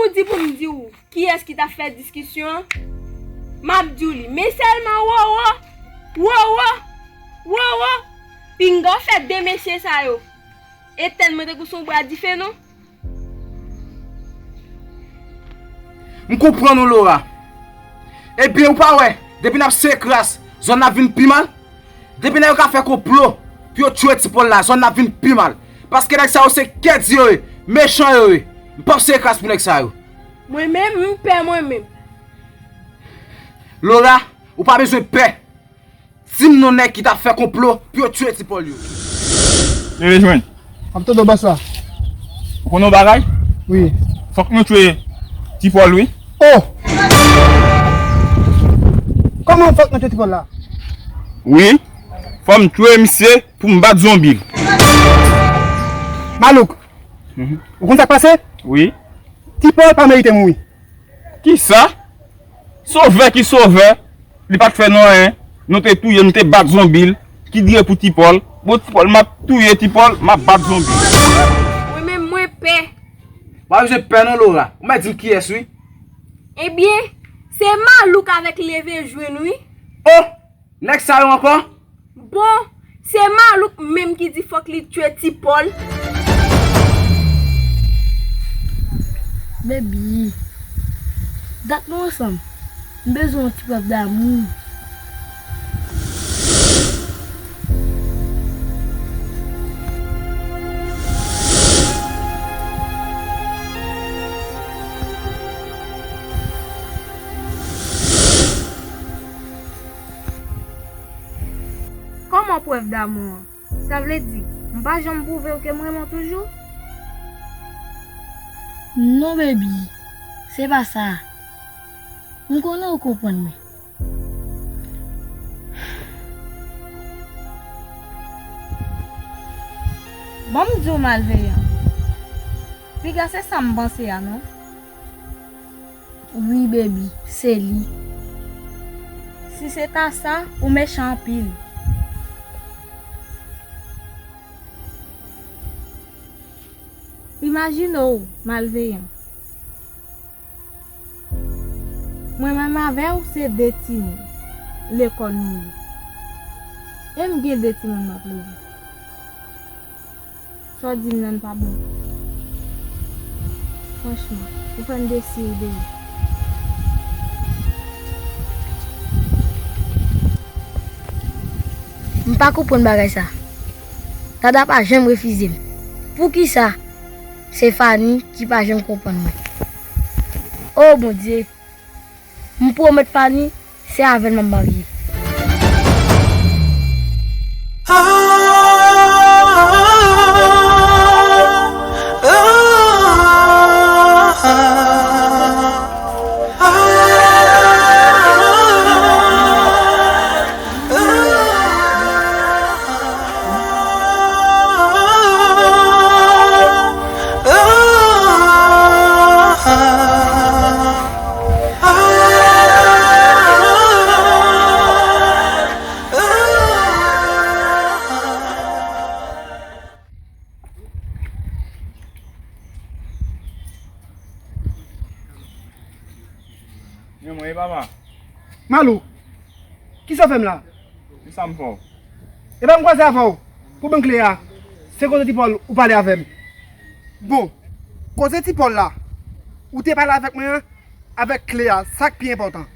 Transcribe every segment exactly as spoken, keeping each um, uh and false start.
Ou di pou m di w kiyès ki t ap fè diskisyon an? M ap di w li. Men sèlman Wowo, Wowo, Wowo. Pinga w fè de mesye sa yo etèn mwen tankou se yon bwa dife, non? M konprann ou, Laura. Ebyen, ou pa wè, depi n ap sere kras, zòn nan ap vin pi mal? Depi nèg yo ka fè konplo pou yo tchwe Ti Pòl la, zòn nan ap vin pi mal. Paske nèg sa yo se kèdi yo ye, mechan yo ye. M p ap sere kras pou nèg sa yo. Mwen menm, m pè mwen menm. Laura, ou pa bezwen pè. Di m non nèg ki t ap fè konplo pou yo tchwe Ti Pòl yo. Leve jwenn. M ap tande w, bòs la. Ou konn yon bagay? Wi. Fòk nou tchwe Ti Pòl, wi. Oh! Kòman fòk nou tchwe Ti Pòl la? Wi. Fò m tchwe misye pou m bat zonbi l. Malouk, ou konn sa k pase? Wi. Ti Pòl pa merite mouri. Kisa? Sovè ki sovè, li pa t fè nou anyen. Nou te touye l, nou te bat zonbi l. Ki dire pou Ti Pòl? Bon, Ti Pòl, m ap touye Ti Pòl, m ap bat zonbi l. Mwen menm, mwen pè. Ou pa bezwen pè non, Laura. Ou mèt di m kiyès, wi. Ebyen, se Malouk avèk Leve jwenn, wi. Oh! Nèg sa yo ankò? Bon, se Malouk menm ki di fòk li tchwe Ti Pòl. Baby, dat nou ansanm. M bezwen yon ti prèv damou. Kòman prèv damou an? Sa vle di, m pa janm pwouve w ke m renmen w toujou? Non, baby, se pa sa. M konnen ou konprann mwen. Ban m di w, malveyan. Piga se sa m panse a, non? Wi, baby, se li. Si se ta sa, ou mechan anpil. Imajine w, malveyan. Mwen menm avè w se de timoun lekòl nou ye. E m gen de timoun m ap leve. Sa w di m nan pa bon. Franchman, ou fè m desi w deyò. M pa konprann bagay sa. Dada pa janm refize m. Poukisa se Fanny ki pa janm konprann mwen? O Bondye! M pwomèt Fanny, se avè l m ap marye. Men mwen e papa. Malou, kisa w fè m la? Kisa m fè w? Epa m kwaze avè w pou bann kle a. Se koze Ti Pòl ou pale avè m. Bon, koze Ti Pòl la, ou te pale avèk mwen an, avèk kle a, sa k pi enpòtan.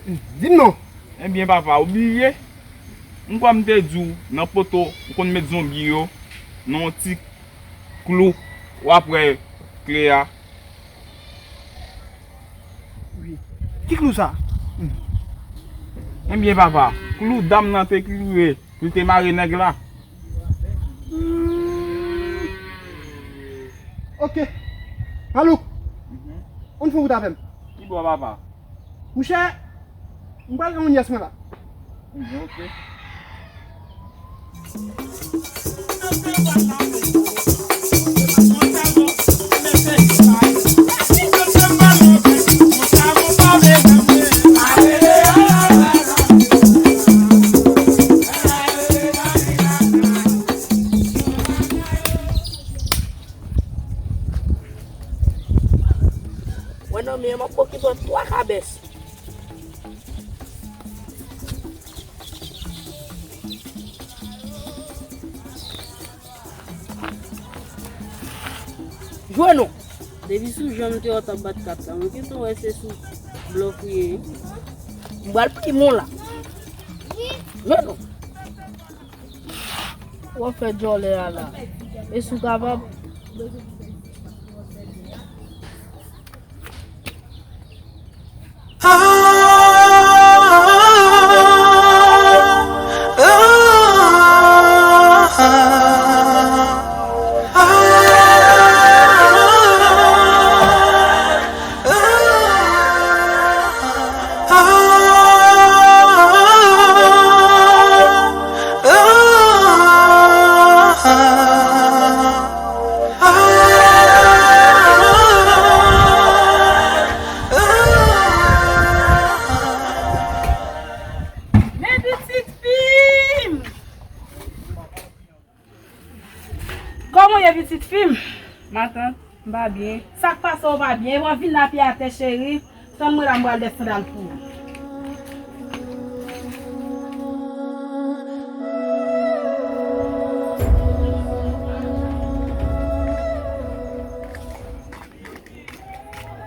Di m non. Ebyen papa, ou bliye? M kwè m te di w nan poto ou konn met zonbi yo nan yon ti klou, w ap wè kle a. Wi. Ki klou sa? Ebyen papa, klou dam nan te kloure pou l te mare nèg la. Ok. Malouk, ann fè wout avè m. Ki bò papa? Mouche, m pral nan yon nyès mwen la. Ebyen ok. Nan men m ap pokipe twa kabès. Jwenn ou. Depi sou jan m te wè w t ap bat kat la, mwen gentan wè se sou blòf ou ye wi. M pral plim ou la. Jwenn ou. W ap fè djòlè a la. E si w kapab. Men pitit fi m! Kòman w ye pitit fi m? Matant, m pa byen. Sa k pase w pa byen? Ebyen vin la pye atè cheri. Tann mwen la m pral dèsann sandal pou ou.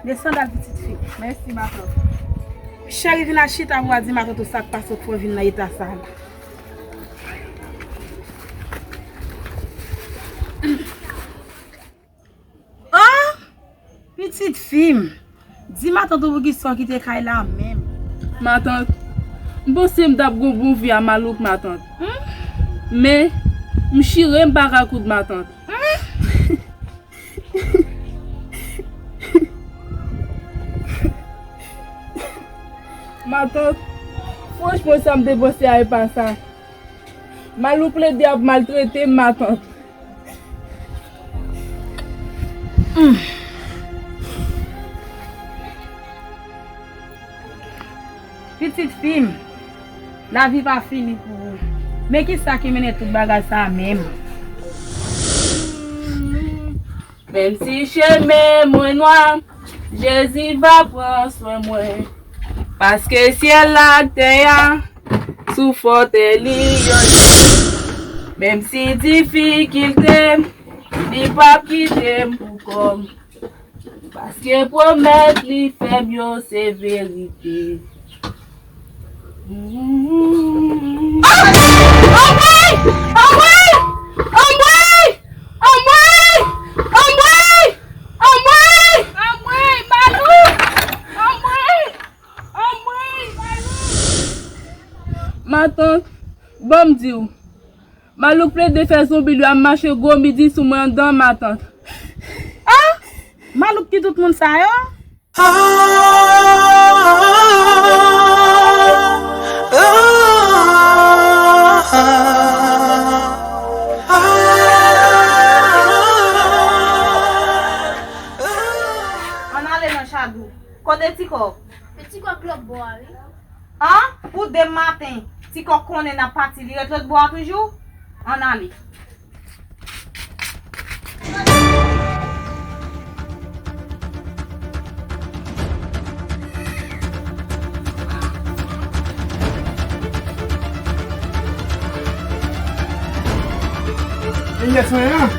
Dèsann sandal pitit fi. Mèsi matant. Cheri vin al chita pou w a di matant ou sa k pase w k fè w vin nan eta sa la. Oh! Pitit fi m, di matant ou poukisa w kite kay la menm. Matant, m panse m t ap gon bon vi a Malouk matant. Hmm? Men, m chire m pa ka koud matant. Hmm? Matant, franchman sa m te panse a e pa sa. Malouk plede ap maltrete m matant. Hmm. Pitit fi m, lavi pa fini pou ou. Men kisa ki mennen tout bagay sa a menm? Menm si chemen mwen nwa, Jezi va pran swen mwen. Paske syèl la ak tè a, sou fòtèy li yo ye. Menm si difikilte, li p ap kite m pou kò m. Paske pwomès li fè m yo se verite. Anmwey! Anmwey! Anmwey! Anmwey! Anmwey! Anmwey! Anmwey! Malouk! Anmwey! Anmwey! Malouk! Matant, ban m di w. Malouk plede fè zonbi li ap mache gwo midi sou mwen anndan matant. Ah! Malouk ki tout moun sa yo? Ann ale nan Chadou. Kote Ti Kòk? E Ti Kòk lòt bò a, wi. An? Pou demen maten, Ti Kòk konnen n ap pati, li ret lòt bò a toujou? Ann ale. Enjèksyon an,